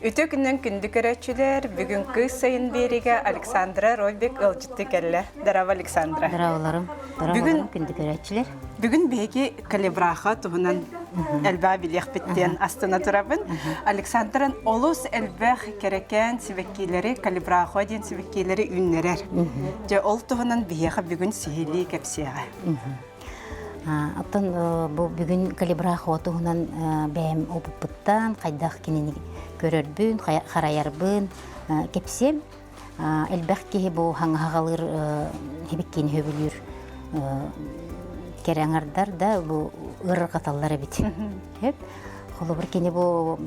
Үтүө күннэн күндү көрөөччүлэр, бүгүн кыыс сайын биэригэ Александра Робик ыалдьытты кэллэ. Здорово, Александра. Здраволарым. Бүгүн күндү көрөөччүлэр. Бүгүн биһиги Калибраха туһунан элбэх билиэхпит диэн астына турабын. Александран олус элбэх кэрэкээн сибэккилэри Калибрахо диэн сибэккилэри үүннэрэр. Дьэ ол туһунан биһиэхэ бүгүн сиһилии кэпсиэҕэ. Оттон бу бүгүн Калибрахо туһунан бэйэм опыппыттан хайдах кинини көрөрбүн, харайарбын кэпсиэм. Элбэх киһи бу хаҥаһаҕалыыр хибиккини хөбүлүүр кэрэ аҥардар да бу ыарырҕаталлар эбит. Холобур кини бу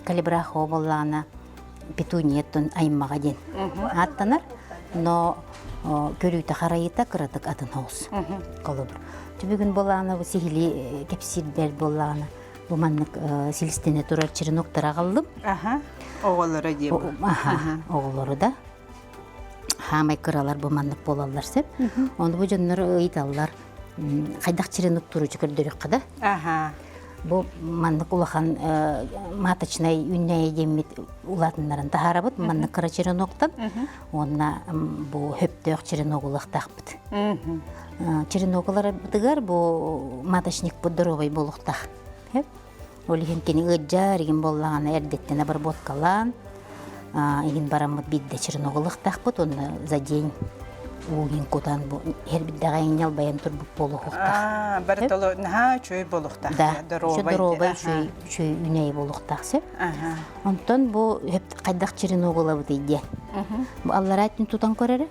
Калибрахо буоллаҕына петунияттан аймаҕа диэн ааттанар, но көрүүтэ харайыта кыратык атын соҕус холобур. Бүгүн буоллаҕына бу сиһилии кэпсиирбэр буоллаҕына бу маннык силистэнэ турар череноктары аҕаллым. Аха, оҕолоро дии бу. Аха, оҕолору да. Хаамай кыралар бу маннык буолаллар сөп. Ону бу дьоннор ыйыталлар хайдах черенок туруучу көрдөрүөххэ да. Аха. Бу маннык улахан маточнай үүннээйи диэммит улаатыннаран таһаарабыт маннык кыра череноктан уонна бу хөптөөх черенок ылыахтаахпыт. Черенокларбытыгар бу маточникпыт доруобай буолуохтаах. Ол иһин кини ыалдьар игин буоллаҕына эрдэттэн обработкалаан игин бараммыт биирдэ черноголыхтаахпыт уонна за день уугин кутан бу иһэрбитдэҕэ ньалбайан турбут буолуохтаах. Барытоло наһаа үчүгэй буолуохтаах. Да, доруобай үчүгэй үчүгэй үнэйи буолуохтаах сөп. Онтон бу хайдах черноголабытый диэн. Бу аллараа өттүн тутан көрөрө.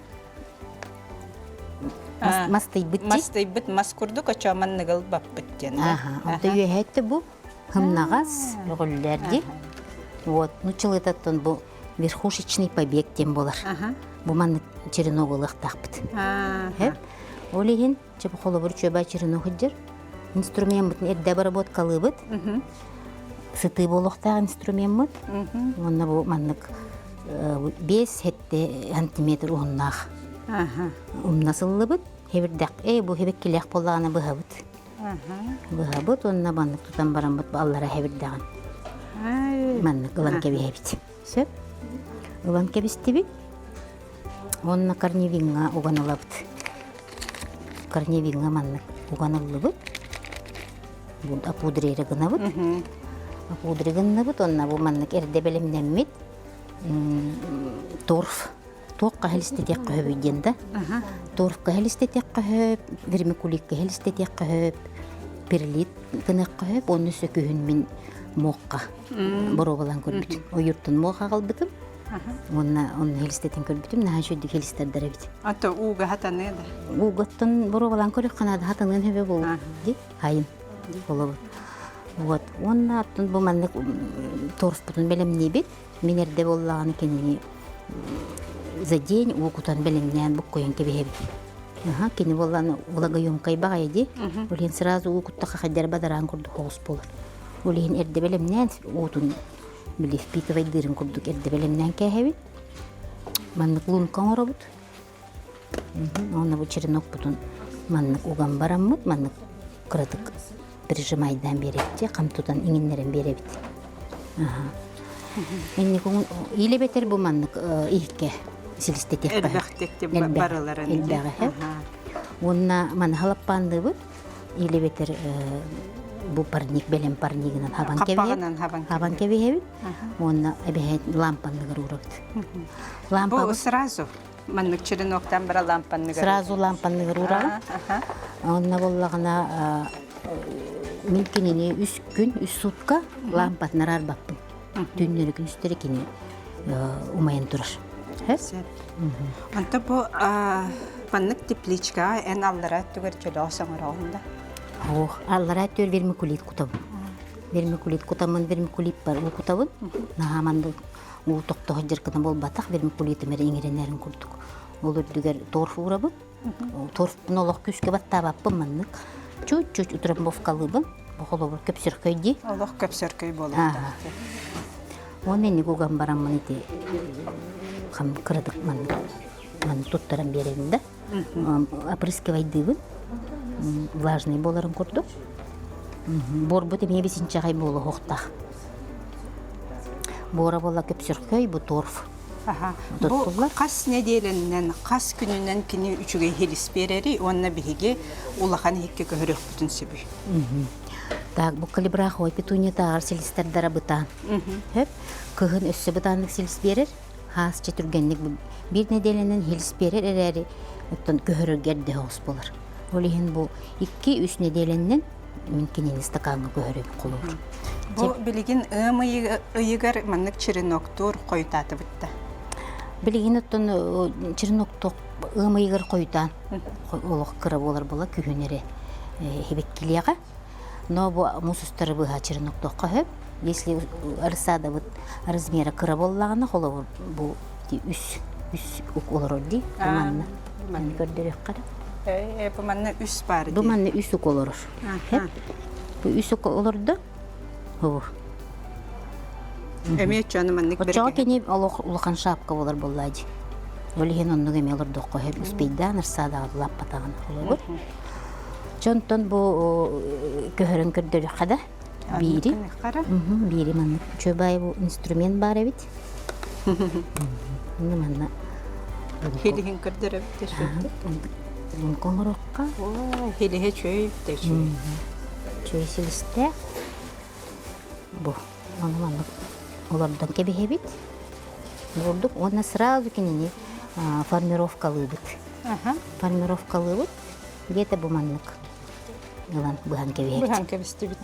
Мастыйбыт Мастыйбыт мас курдук очо манныгыл баппыт диэн. Онто үөһэттэ бу Һымнаҕас, өҕүллэр дии. Вот, нуччалыытаттан бу верхушечный побег диэн буолар. Бу маннык черенок ылыахтаахпыт. Ол иһин, чэ холобур чүөбэ черенок сылдьар. Инструмеммытын эрдэ обработкалыыбыт. Сытыы буолуохтаах инструмеммыт. Уонна бу маннык 5-7 сантиметр уһуннаах умна сыллыбыт. Хебирдэх, э бу хебеккилээх буоллаҕына быһабыт. Быһабыт уонна маннык тутан бараммыт аллара хэбирдэҕин. Маннык ылан кэбиһэбит. Сөп. Ылан кэбистибит. Уонна корневиҥҥа уган ылабыт. Корневиҥҥа маннык уган ыллыбыт. Бу опудрери гынабыт. Опудри гынныбыт уонна бу маннык эрдэ бэлэмнэммит торф туохха иһэлистэтиэххэ сөбүй диэн да торфка иһэлистэтиэххэ сөп вермикуликка иһэлистэтиэххэ сөп перлит гыныахха сөп уонна сөкүһүн мин муохха боруобалаан көрбүтүм ойууртан муох аҕалбытым уонна онно иһэлистэтин көрбүтүм наһаа үчүгдүк иһэлистэрдэр эбит ато ууга хатаныа да уугаттан боруобалаан көрүөххэ наада хатаныан сөбө буолуо ди хайын холобур вот уонна оттон бу маннык торфпутун бэлэмниибит Мин эрдэ буоллаҕына кинини за день уу кутан бэлэмнээн буккуйан кэбиһэбин. Аха, кини буоллаҕына влагоемкай баҕайы дии. Ол иһин сразу уу куттахха хайдара бадараан курдук оҕус буолар. Ол иһин эрдэ бэлэмнээн уутун били впитывайдыырын курдук эрдэ бэлэмнээн кээһэбин. Маннык лунка оҥоробут. Уонна бу черенокпутун маннык уган бараммыт, маннык кыратык прижимайдаан биэрэбит, хам тутан иҥиннэрэн биэрэбит. Инник или бэтэр бу маннык иһиккэ силистэтиэххэ Элбэхтик барыларын. Элбэҕи. Уонна маны халаппаанныыбыт или бэтэр бу парник бэлэм парнигынан хабан кэбиһэбит. Хабан кэбиһэбит. Уонна эбэһээт лампанныгар уурабыт. Лампа Бу сразу Маннык череноктан бара лампанныгар. Сразу лампанныгар уураҕын. Онно буоллаҕына мин кинини үс күн, үс сутка лампатын араарбаппын. Түүннэри күнүстэри кини умайан турар. Онто бу маннык тепличкаҕа эн аллара өттүгэр чөлөөх оҥороҕун да? Ох, аллара өттүгэр вермикулит кутабын. Вермикулит кутаммын, вермикулиппар уу кутабын. Наһаа маннык уу тохтоһо дьаркына буолбатах вермикулитым эрэ иҥэринэрин курдук ол үрдүгэр торф уурабын торфпун олох күүскэ баттаабаппын маннык чуть-чуть утрамбовкалыыбын бу холобур көпсөркөй дии олох көпсөркөй буолуохтаах уонна инник уган бараммын ити хам кыратык маннык маннык туттаран биэрэбин да опрыскивайдыыбын влажный буоларын курдук буорбут эмиэ бисинчэҕэй буолуохтаах. Буора буола көпсөркөй бу торф. Аха. Бу хас нэдиэлэннэн, хас күнүнэн кини үчүгэй хилис биэрэри уонна биһиги улахан иһиккэ көһөрүөхпүтүн сөбүй? Так, бу калибраховай петуниятааҕар силистэрдара бытаан. Хөп. Кыһын өссө бытааннык силис биэрэр. Хаас чэ түргэнник биир нэдиэлэнэн хилис биэрэр эрээри, оттон көһөрөргө эрдэ соҕус буолар. Ол иһин бу 2-3 нэдиэлэннэн мин кинини стакаҥҥа көһөрөбүн холобур. Бу билигин ыам ыйыгар маннык череноктуур хойутаатыбыт да? Билигин оттон череноктуох ыам ыйыгар хойутаан олох кыра буолар буола күһүн эрэ хибиккилиэҕэ. Но бу муус устары быһа череноктуохха сөп. Если рассадабыт размера кыра буоллаҕына, холобур бу үс үс ук олорор дии. Бу манна манна көрдөрүөххэ да. Бу манна үс баар Бу манна үс ук олорор. Бу үс ук олордо. Хобу. Эмиэ чону маннык Оччоҕо кини олох улахан шапка болар буоллаа дии. Ол иһин оннук эмиэ олордоххо сөп успейдаан ырсаадаҕа лаппатаҕын холобур. Чонтон бу көһөрөн көрдөрүөххэ да биири. Биири маннык үчүгэй бу инструмент баар эбит. Инна манна Хилиһин көрдөрөбүт Лунка оҥоруохха. Хилиһэ чөй үчүгэй. Чөй силистээх. Бу ону маннык олордон кэбиһэбит. Бурдук уонна сразу кинини формировкалыыбыт. Формировкалыыбыт. Где-то бу маннык ылан быһан кэбиһэбит. Быһан кэбистибит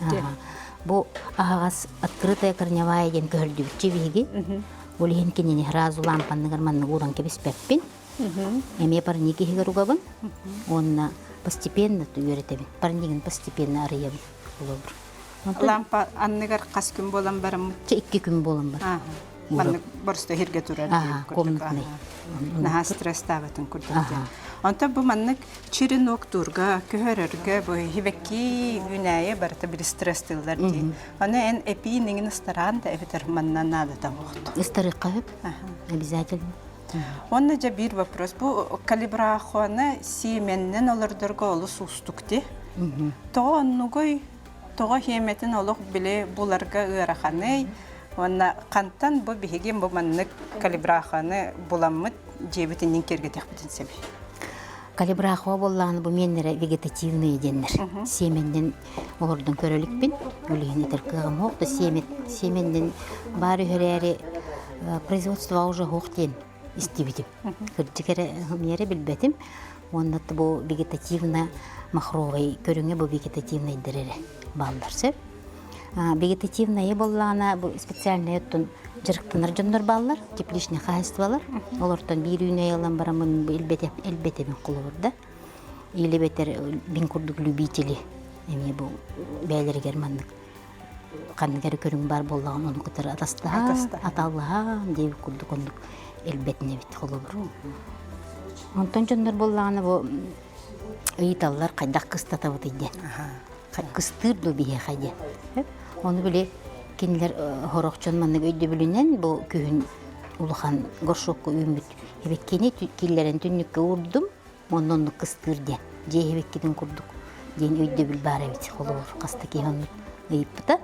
Бу аһаҕас открытая корневая диэн көһөрдүбүтчү биһиги. Ол иһин кинини сразу лампанныгар маннык ууран кэбиспэппин. Эмиэ парник иһигэр угабын. Уонна постепенно үөрэтэбин. Парнигын постепенно арыйабын. Холобур. Лампа анныгар хас күн буолан бараммыт? Чэ икки күн буолан бар. Маннык боросто иһиргэ турар комнатный. Наһаа стресстаабатын курдук. Онтон бу маннык череноктуурга, көһөрөргө бу хибэкки үүнээйи барыта били стресстыыллар дии. Аны эн эпиин иҥин ыстараан да эбэтэр манна наадата оҥохту. Ыстарыахха сөп. Обязательно. Уонна дьэ биир вопрос. Бу калибрахоны сиэмэннэн олордорго олус уустук дии. Тоҕо оннугуй? Тоҕо хиэмэтин олох били буларга ыараханый? Уонна хантан бу биһиги бу маннык калибраханы буламмыт дьиэбит иннин киэргэтиэхпитин сөбүй? Калибрахова буоллаҕына бу миэннэрэ вегетативные диэннэр. Сиэмэннэн олордон көрө иликпин. Үлүһүн этэр кыаҕым суох да сиэмэннэн баар үһэрээри производство уже суох диэн истибитим. Кырдьык эрэ миэрэ билбэтим. Уонна бу вегетативно махровай көрүҥэ бу вегетативнайдар эрэ бааллар сөп. Вегетативная буоллаҕына бу специальнай оттон дьарыктанар дьоннор бааллар, тепличный хаһайыстыбалар. Олортон биир үүнэй ылан бараммын бу элбэтэбин холобур да. Или бэтэр бин курдук любители эмиэ бу бэйэлэригэр маннык ханнык эрэ көрүҥ баар буоллаҕына ону кытары атастаһан, аталлаһан диэбит курдук оннук элбэтинэбит холобур. Онтон дьоннор буоллаҕына бу ыйыталлар хайдах кыстатабытый диэн. Кыстыыр дуу биһиэхэ диэн. Ону били кинилэр сорох дьон маннык өйдөбүлүнэн бу күһүн улахан горшокка үүммүт эбиккини киллэрэн түннүккэ уурдум уонна оннук кыстыыр диэн дьиэ иһибиккитин курдук диэн өйдөбүл баар эбит холобур хас да киһи оннук ыйыппыта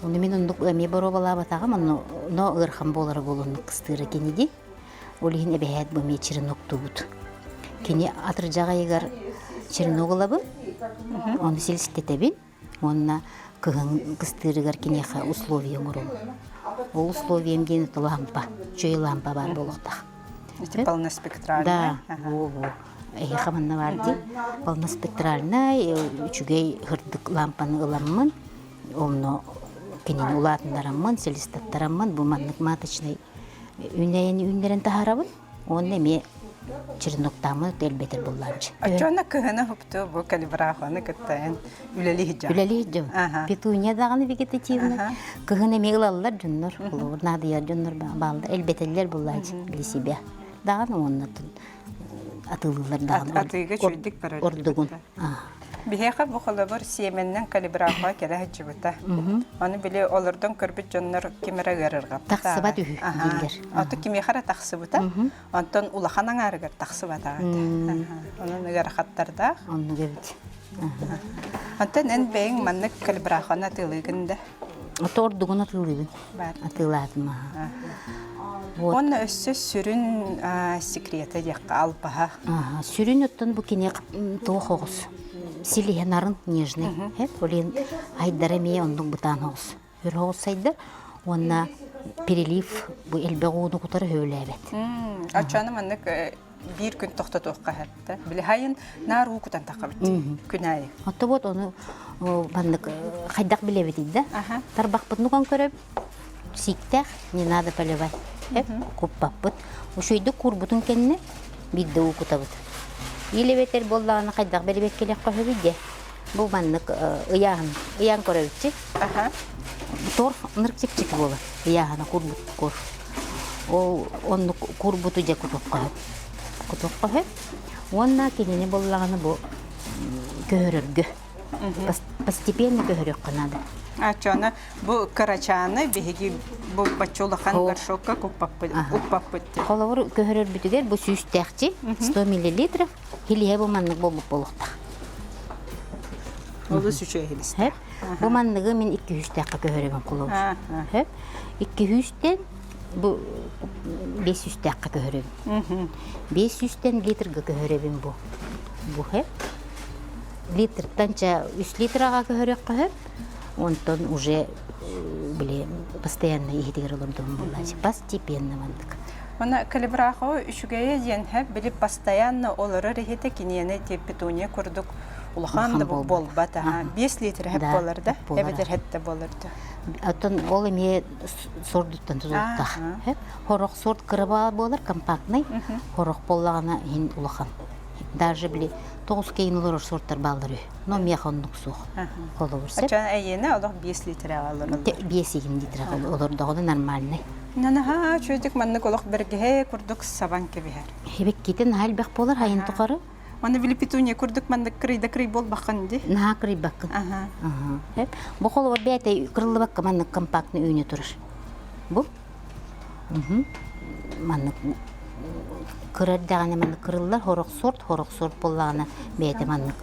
ону мин оннук эмиэ боруобалаабатаҕым онно но ыарахан буолара буолуо оннук кыстыыра кини дии ол иһин эбэһээт бу эмиэ череноктуубут кини атырдьах ыйыгар черенок ылабын ону силистэтэбин уонна кыһын кыстыырыгар киниэхэ условия оҥоробун ол условиям диэн это лампа чөй лампа баар буолуохтаах Ити полноспектральная? Да, во-во. Эһиэхэ манна баар дии. Полноспектральнай, үчүгэй һырдык лампаны ыламмын, онно кинини улаатыннараммын, силистаттараммын, бу маннык маточнай үүнээйини үүннэрэн таһаарабын. Уонна эмиэ череноктааммын элбэтэр буоллаанчы. Оччоҕуна кыһыны хупту бу калибрахоны кытта эн үлэлии сылдьаҕын. Үлэлии сылдьабын. Петуния даҕаны вегетативный. Кыһын эмиэ ылаллар дьоннор, холобур наадыйар дьоннор бааллар, элбэтэллэр буллааччы для себя. Даҕаны уонна атыылыыллар даҕаны. Атыыга үчүгэйдик барар. Ордугун. Биһиэхэ бу холобур сиэмэннэн калибрахоҕа кэлэ сылдьыбыта. Ону били олордон көрбүт дьоннор ким эрэ ыарырҕаппыта. Тахсыбат үһү дииллэр. Ото кимиэхэ эрэ тахсыбыта. Онтон улахан аҥаарыгар тахсыбатаҕа. Онон ыарахаттардаах. Оннук эбит. Онтон эн бэйэҥ маннык калибрахоны атыылыыгын да? Ото ордугун атыылыыбын. Бар. Атыылаатым аха. Вот. Уонна өссө сүрүн секрета диэххэ албаһа. Аха, сүрүн оттон бу кини туох оҕус. Силиһэ нарын, нежный. Хеп, олин айдара эмиэ оннук бытаан оҕус. Өр оҕус сайдар. Уонна перелив бу элбэх ууну кутары хөөлөөбөт. Аччаны маннык биир күн тохтотуохха хэптэ. Били хайын наар уу кутан тахабыт күн аайы. Отто вот ону маннык хайдах билэбитий да? Тарбахпытын уган көрөбүт. Сииктээх, не надо поливать. Куппаппыт. Ушуйдук куурбутун кэннэ биирдэ уу кутабыт. Или эбэтэр буоллаҕына хайдах бэрибэккэлэххэ сөбүй дэ? Бу маннык ыйааһын, ыйаан көрөбүтчи. Торф ынырык чэпчэки буолар. Ыйааһына курбут кур. Ол оннук курбуту дьэ кутуохха сөп. Кутуохха сөп. Уонна кинини буоллаҕына бу көһөрөргө. Постепенно көһөрүөххэ наада. Аччана бу кырачааны биһиги бу бачча улахан горшокка куппаппыт укпаппыт. Холобур көһөрөрбүтүгэр бу сүүстээхчи 100 миллилитров Хилиһэ бу маннык буолбут буолуохтаах. Олус үчүгэй хилистээх. Бу манныгы мин икки үстээххэ көһөрөбүн холобур. Икки үстэн бу бес үстээххэ көһөрөбүн. Бес үстэн литрга көһөрөбүн бу. Бу хэп. Литртан ча үс литраға көһөрөххө хөп. Онтон уже били постоянно иһитигэр олордугум буоллаачы. Постепенно маннык. Уонна Калибрахова үчүгэйэ диэн һэ били постоянно олорор иһитэ киниэнэ ти петуния курдук улахан да буолбат аха 5 литр хэп буолар да эбэтэр хэттэ буолар да Оттон ол эмиэ сордуттан тутулуктаах. Хорох сорт кыра буолар компактный, хорох буоллаҕына иһин улахан. Даже били тоҕус кейин олорор сорттар бааллар үһү. Но миэхэ оннук суох. Холобур сеп. Ачан эйиэнэ олох 5 литрэҕэ олороллор. 5 литрэҕэ олордоҕуна нормальный. Наһаа үчүгэйдик маннык олох бэргэһэ курдук сабан кэбиһэр. Хибиккитин наһаа элбэх буолар хайын тухары. Аны били петуния курдук маннык кырыйда кырый буолбаххын ди. Наһаа кырыйбаккын. Аха. Бу холобур бэйэтэ кырыллыбакка маннык компактный үүнэ турар. Бу. Маннык кыра эрдэҕинэ маннык кырыллар хорох сорт, хорох сорт буоллаҕына бэйэтэ маннык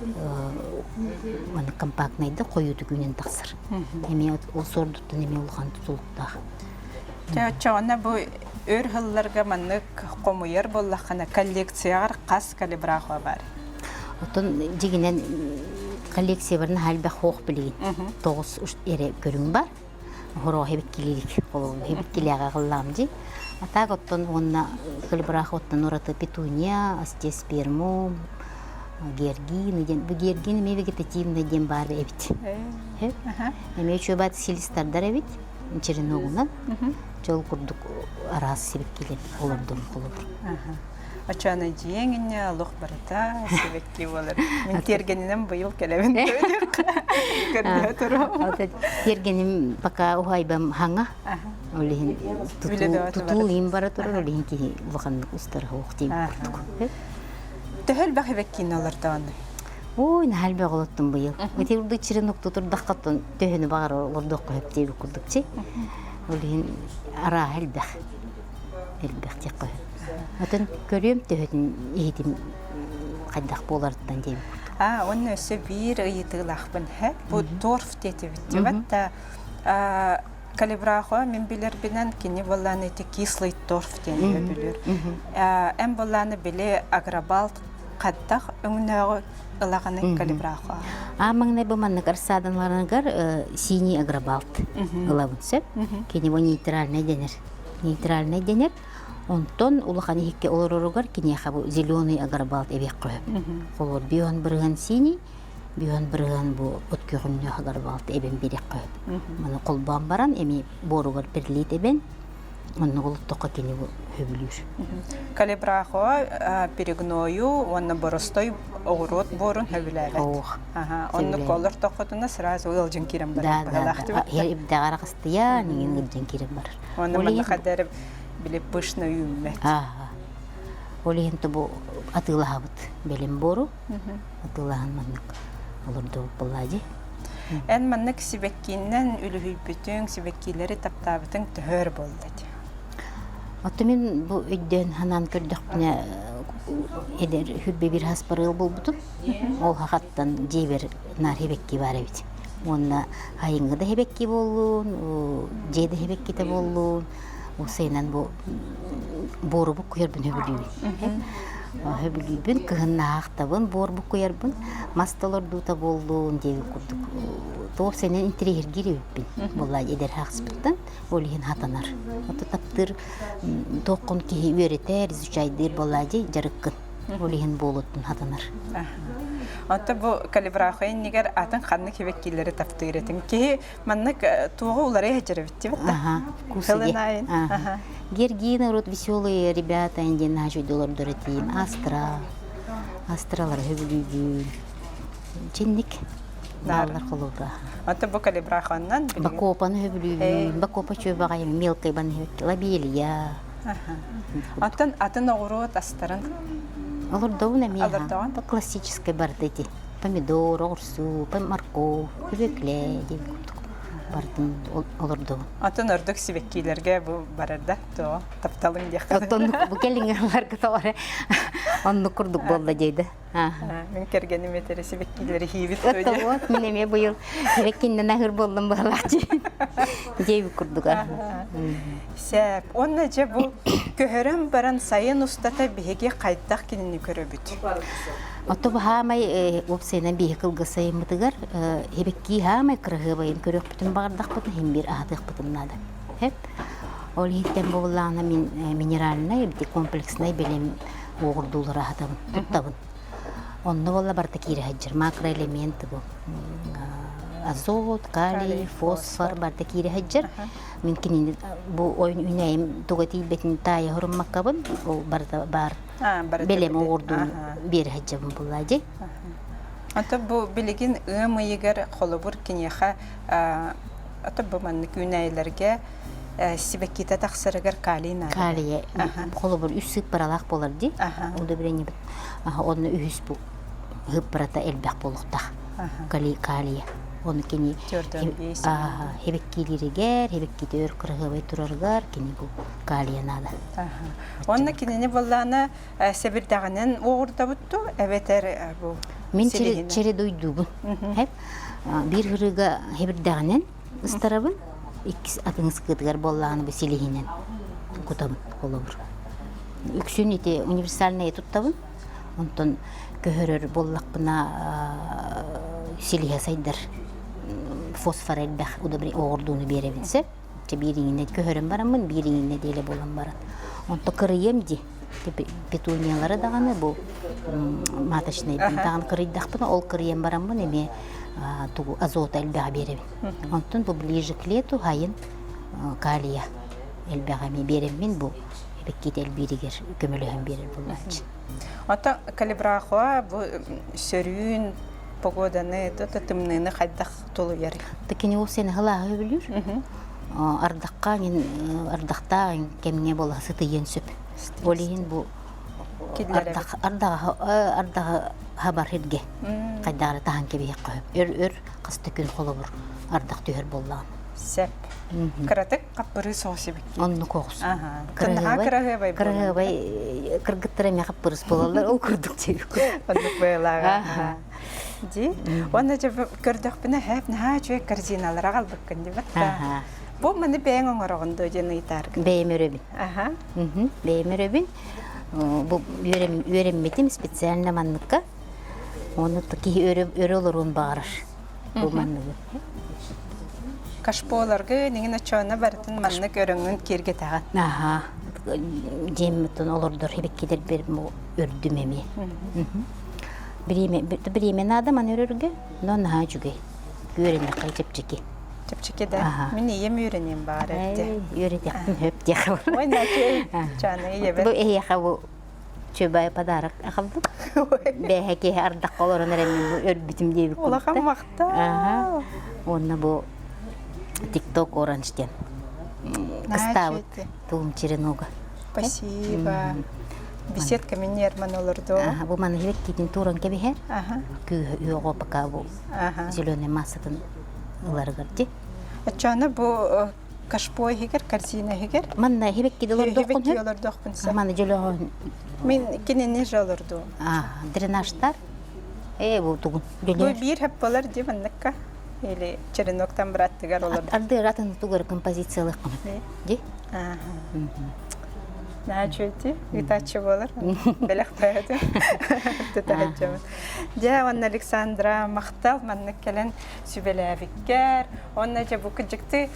маннык компактнайда хойуутук үүнэн тахсар. Эмиэ ол сордуттан эмиэ улахан тутулуктаах. Дьэ, оччоҕуна бу өр сылларга маннык хомуйар буоллаххына, коллекцияҕар хас калибрахуа баар? Оттон дьигинэн коллекциябар наһаа элбэх хуох билигин. Тоҕус эрэ көрүҥ бар. Хоро хебиккилиилик холобур хебиккилээҕэ ыллаам дии. А так оттон уонна калибрах оттон ураты петуния, остеоспермум, георгины диэн. Бу георгин эмиэ вегетативный диэн баар эбит. Эмиэ үчүгэй силистардар эбит. Череногунан дьол курдук араас сибэккилэр олордум холобур. Очоно дьиэҥ инньэ олох барыта сибэкки буолар. Мин тиэргэнинэн быйыл кэлэбин көрдөө туруом. Тиэргэним пока уһайбам хаҥа. Ол иһин тутуу иһин бара турар, ол иһин киһи улаханнык устар суох диэн курдук. Төһө элбэх сибэккини олордоҕунуй? Ой, наһаа элбэх олоттум быйыл. Ити урдук чирин укту турдаххаттан төһөнү баҕар олордуохха сөп диэбит курдук чи. Ол иһин арааһа элбэх. Элбэх диэххэ сөп. Атын көрүөм төһөтүн иһитим хайдах буоларыттан диэбит курдук. А, уонна өссө биир ыйытыылаахпын һэ. Бу торф диэтибит дибат да Калибрахо мин билэрбинэн кини буоллааны ити кислый торф диэн өбүлүр. Эн буоллааны били агробалт Хаттах өҥнөөҕү ылаҕыный калибрахо? Аа маҥнай бу маннык рассаданаларыгар синий агробалт ылабын сөп. Кини бу нейтральный дэнэр. Нейтральный дэнэр. Онтон улахан иһиккэ олороругар киниэхэ бу зеленый агробалт эбиэххэ сөп. Холобур бион бырыһан синий, бион бырыһан бу от күөҕүннээх агробалт эбэн биэриэххэ сөп. Маны холбоон баран эми буоругар перлит эбэн Оннук олуттахха кини сөбүлүүр. Калибрахо перегною уонна боростой оҕуруот буорун сөбүлээбэт. Ох. Оннук олортоххутуна сразу ыалдьын киирэн барар. Да, да, да. Ибдэҕэр аҕыстыйа, нигин ыалдьан киирэн барар. Уонна манна хадары били пышно үүммэт. Ааха. Ол иһин бу атыылаһабыт бэлэм буору. Атыылаһан маннык олордубут буоллаа дии. Эн маннык сибэккиинэн үлүһүйбүтүҥ, сибэккилэри таптаабытыҥ төһө өр буолла дии? Оттон мин бу өйдөөн санаан көрдөхпүнэ эдэр хүрбэ биир хаспарыал буолбутум. Ол хахаттан дьиэбэр наар сибэкки баар эбит. Уонна айыҥҥы да эбэкки буоллун, дьиэ да эбэккитэ буоллун, уопсайынан бу буору буккуйарбын сөбүлүүбүн. Сөбүлүүбүн, кыһын наһаахтабын, буор буккуйарбын, мас да олордуута буоллун диэбит курдук уопсайынан интэриэһиргиир эбиппин. Буолла эдэр хаахыспыттан ол иһин хатанар. Ото таптыыр туоххун киһи үөрэтэр, изучайдыыр буоллаа дии дьарыккын. Ол иһин буолуттун хатанар. Онто бу калибрахо иннигэр атын ханнык хибэккиилэри таптыыр этим. Киһи маннык туоҕу уларыйа сылдьар эбит Ага, вкусы Гергина рот веселые ребята диэн наһаа этиим. Астра, астралар хөбүлүүбүн. Чинник бааллар холобура. Ото бу калибрахоннан Бакопаны хөбүлүүбүн. Бакопа чүөбэҕайым мелкой бан лабелия. Оттон атын оҕуруот астарын Олордоҕун эмиэ классическай барыта ити. Помидор, оҕурсу, морковь, күбүөклэ диэн курдук бардын олордоҕун. Атын ордук сибэккилэргэ бу барар да то тапталыҥ диэххэ. Оттон бу кэлиҥҥэ тоҕо оннук курдук буолла диэйдэ. Мин кэргэним этэрэ сибэккилэри хиибит Вот мин эмиэ быйыл сибэккиннэн аһыыр буоллум быһалаах диэбит курдуга. Сээп. Уонна дьэ бу көһөрөн баран сайын устата биһиги хайдах кинини көрөбүт? Ото бу хаамай уопсайынан биһи кылгас сайыммытыгар хибэккии хаамай кыраһыабайын көрүөхпүтүн баҕардахпытын иһин биир аһатыахпытын наада. Хэп. Ол иһиттэн буоллаҕына мин минеральнай эбити комплекснай бэлэм уоҕурдуулары аһатабын, туттабын. Онно буолла барыта киирэ сылдьар. Макроэлемент бу азот, калий, фосфор барыта киирэ сылдьар. Мин кинини бу үүнээйим туга тиийбэтин таайа хоруммаккабын, ол барыта баар бэлэм оҕурдуун биэрэ сылдьабын буллаа дии. Ото бу билигин ыам ыйыгар холобур киниэхэ ото бу маннык үүнээйилэргэ сибэккитэ тахсарыгар калий наада. Калия холобур үс сыыппаралаах буолар дии. Удобрениебит онно үһүс бу сыыппарата элбэх буолуохтаах. Калия. Ону кини хебеккилиригэр, хебеккити өр кырыһыабай турарыгар кини бу калия наада. Онно кинини буоллаана сэбирдэҕинэн уоҕурдабыт дуу эбэтэр бу Мин чередуйдуубун. Биир хырыыга хебирдэҕинэн ыстарабын, иккис атын ыскыытыгар буоллаҕына бу силиһинэн кутабын холобур. Үксүн ити универсальнайы туттабын. Онтон көһөрөр буоллахпына силиһэ сайдар фосфор элбэх оҕурдууну биэрэбин сөп. Чэ биир иҥинэ көһөрөн бараммын, биир иҥинэ нэдиэлэ буолан баран. Онто кырыйыам дии. Петуниялары даҕаны бу маточнайбын даҕаны кырыйдахпына, ол кырыйан бараммын эмиэ тугу азота элбэҕи биэрэбин. Онтон бу ближе к лету хайын калия элбэҕи эмиэ биэрэммин бу эбэккиит элбииригэр көмөлөһөн биэрэр буолааччы. Ото калибрахоа бу сөрүүн погоданы, тымныыны хайдах тулуйар? Кини ол сен хылааһы өбүлүүр. Ардахха ардахтаах кэмҥэ буола сытыйыан сөп. Ол иһин бу ардаҕы хабар сиргэ хайдаары таһан кэбиһиэххэ сөп. Өр-өр хас да күн холобур ардах түһэр буоллаҕына. Сөп. Кыратык хаппырыы соҕус эбиккин. Оннук оҕус. Кыраһыабай кыраһыабай кыргыттар эмиэ хаппырыс буолаллар ол курдук диэбит. Оннук быһыылааҕа. Дии. Уонна дьэ көрдөхпүнэ һээп наһаа үчүгэй корзиналары аҕалбыккын дии батта. Бу маны бэйэҥ оҥороҕун дуо диэн ыйытааргын. Бэйэм өрөбүн. Аха. Бэйэм өрөбүн. Бу үөрэммитим специально манныкка. Оны киһи өрө олоруон баҕарар. Бу манныгы. Кашполаргы нигин очоона барытын маннык өрөҥүн киэргэтэҕин. Аха. Дьиэммитин олордор хибиккидер бер өрдүм эмиэ. Бириэмэ, бириэмэ наада маны өрөргө, но наһаа үчүгэй. Үөрэннэххэ чэпчэки. Чэпчэки да. Мин ийэм үөрэниэм баар эбит. Үөрэтиэхпин сөп диэх. Ой, наче, чаны ийэбэр. Бу эһиэхэ бу чөбай подарок аҕалдым. Бэһэ киһи ардахха олорон эрэммин бу өлбүтүм диэбит Улахан махтал. Уонна бу TikTok Orange диэн кыстаабыт туум черенога. Спасибо. Беседка мин нерман олорду. Бу маны китин туран кэбиһэр. Күүһэ үөҕө пока бу зеленый массатын ыларыгар ди. Оччоно бу кашпо иһигэр, корзина иһигэр. Манна хибекки олордохпун. Хибекки олордохпун сэ. Маны дьөлөҕөн. Мин кинини же олордуум. Дренажтар. Э бу тугун. Бу биир хаппалар ди манныкка. Или череноктан быраттыгар олор. Ардыгар атын тугар композициялыаххын. Ди? Наһаа үчүгэй ыытааччы буолар. Бэлэх бэйэтин тутааччыбын. Дьэ, уонна Александра махтал маннык кэлэн сүбэлээбиккэр. Уонна дьэ бу кырдьыкты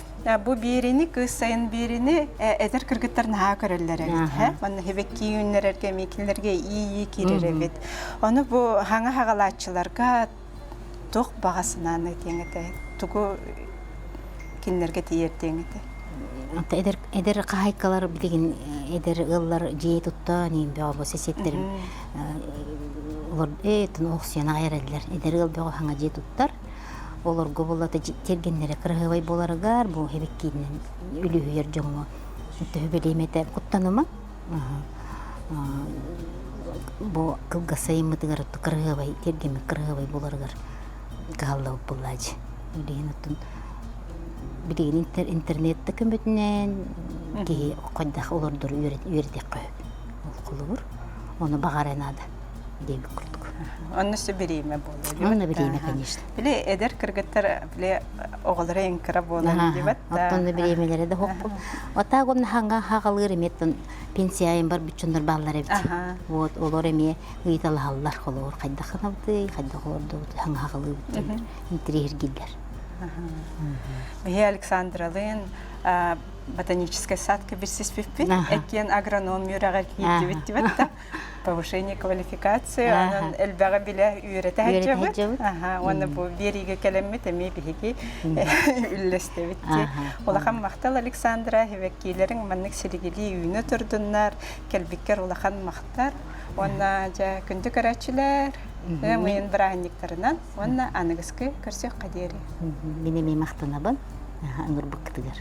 бу биэрини кыыс сайын биэрини эдэр кыргыттар наһаа көрөллөр эбит. Уонна хибэкки үүннэрэргэ эмиэ кинилэргэ ии киирэр эбит. Ону бу хаҥа хаҕалааччыларга туох баҕа санааны этиэҥ этэ? Тугу кинилэргэ тиийэрдиэҥ этэ? Эдэр, эдэр хаһайкалар билигин эдэр ыаллар дьиэ тутта нин бөҕө бу сесеттерим олор э тун охсуйан аҕай эрэллэр. Эдэр ыал бөҕө хаҥа дьиэ туттар. Олорго буллата тиэргэннэрэ кыраһыабай буоларыгар бу хэбиккиинэн үлүһүйэр дьоҥҥо төһө бэлиэмэтэ куттаныма Бу кылгас сайыммытыгар кыраһыабай тиэргэммит кыраһыабай буоларыгар кыһаллыбыт буоллааччы. Билигин оттон билигин интернет да көмөтүнэн киһи хайдах олордору үөрэтиэххэ сөп. Ол холобур, ону баҕара наада диэбит курдук. Онно өссө бириэмэ буолуо. Онно бириэмэ, конечно. Били эдэр кыргыттар били оҕолоро эҥкыра буолан диэбэт да. Оттон бириэмэлэрэ да хоппут. Отааг онно хаҥа хаҕалыыр эмиэ пенсияйын барбыт дьоннор бааллар эбит. Вот олор эмиэ ыйыталаһаллар холобур хайдах гынабытый, хайдах олордубут, хаҥа хаҕалыыбыт диэн интириэһиргииллэр. Биһи Александралыын ботаническай садка билсиспиппит. Эккиэн агроном үөрэҕэр киирдибит дибэт да. Повышение квалификации, онон элбэҕи билэ үөрэтэ сылдьабыт. Уонна бу биэриигэ кэлэммит эмиэ биһиги үллэстэбит. Улахан махтал Александра, хивэккиилэриҥ маннык силигилии үүнэ турдуннар, кэлбиккэр улахан махтар. Уонна дьэ күндү көрөөччүлэр, ыам ыйын бырааһынньыктарынан уонна аныгыскы көрсүөххэ диэри. Мин эмиэ махтанабын ыҥырбыккытыгар.